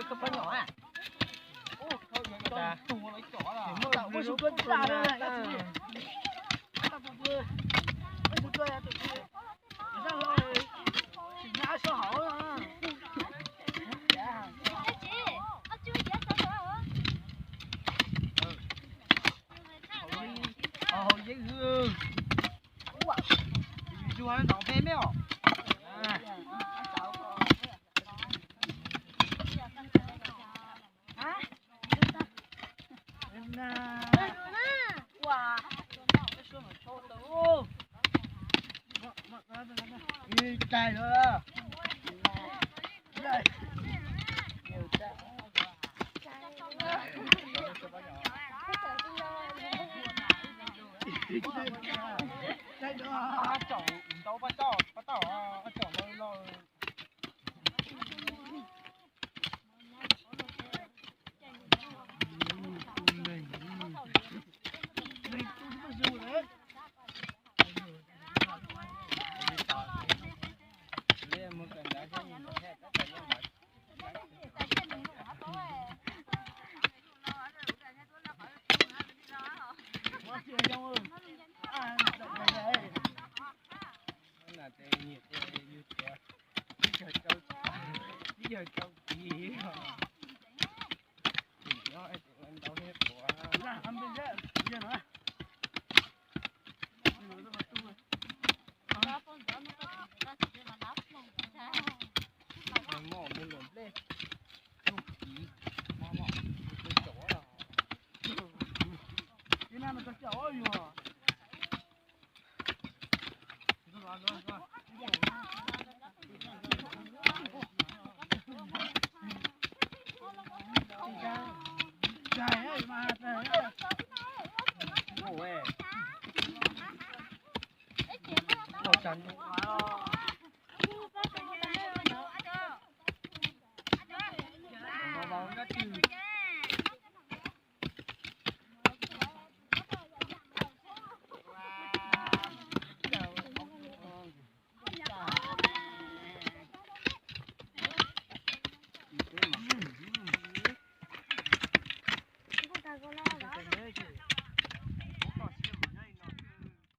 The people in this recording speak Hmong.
Tus poj niam a. Tus mus tau ua su dua tsis tas li. Ua su dua, ua su dua tus, sim nyab so hauv. Hauv yeeb hwv. Zuag nov peb me os. Cai lawm. Tsaum ntau pab tauj, pab tauj tsaum ntau los. Ib yawg rau tiv, tim no ntau thiab puas. Muaj mus luam nplej, ib tug txiv, ib tug txiv, ib tug txiv.